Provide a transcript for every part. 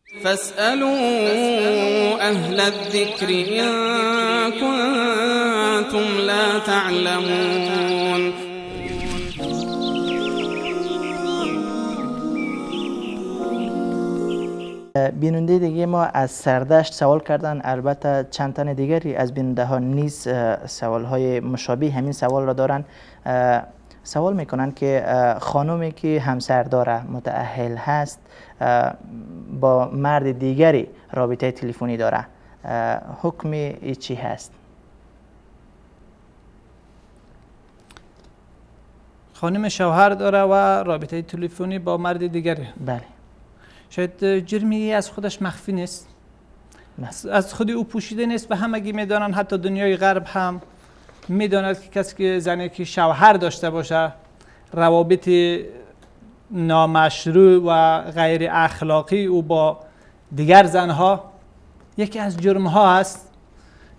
فاسألوا أهل الذكر إن كنتم لا تعلمون. بیننده دیگه ما از سردشت سوال کردن، البته چند تن دیگری از بیننده ها نیز سوال های مشابه همین سوال را دارن. سوال میکنن که خانومی که همسر داره، متأهل هست، با مرد دیگری رابطه تلفنی داره، حکم ای چی هست؟ خانم شوهر داره و رابطه تلفنی با مرد دیگری. بله. شاید جرمی از خودش مخفی نیست، از خود او پوشیده نیست و همگی میدانن، حتی دنیای غرب هم میداند که کسی که زنی که شوهر داشته باشه روابط نامشروع و غیر اخلاقی او با دیگر زنها یکی از جرمها است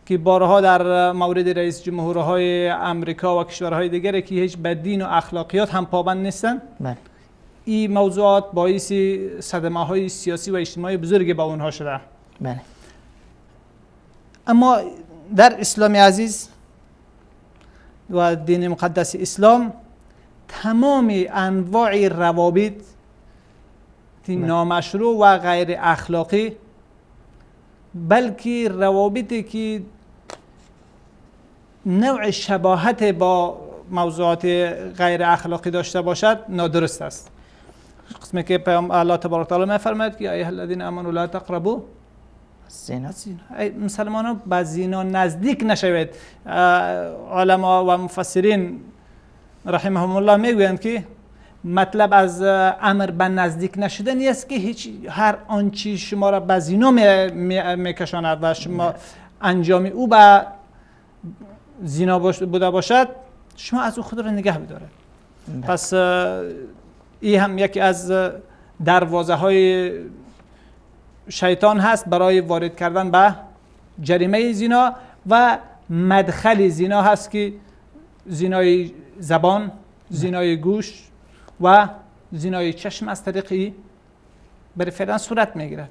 که بارها در مورد رئیس جمهورهای امریکا و کشورهای دیگری که هیچ به دین و اخلاقیات هم پابند نیستن، بله، این موضوعات باعث صدمه های سیاسی و اجتماعی بزرگی با اونها شده. بله. اما در اسلام عزیز و دین مقدس اسلام تمام انواع روابط نامشروع و غیر اخلاقی، بلکه روابطی که نوع شباهت با موضوعات غیر اخلاقی داشته باشد نادرست است. قسمی که پیام الله تبارک تعالی می‌فرماید که ایها الذین آمنوا لا تقربوا الزنا، ای مسلمانان به زنا نزدیک نشوید. علما و مفسرین رحمهم الله میگویند که مطلب از امر به نزدیک نشدن است که هیچ هر آنچه شما را به زنا میکشاند و شما انجام او به زنا بوده باشد، شما از او خود را نگه بدارید. پس این هم یکی از دروازه های شیطان هست برای وارد کردن به جریمه زنا و مدخل زنا هست که زنای زبان، زنای گوش و زنای چشم از طریق برای فعلا صورت میگیرد.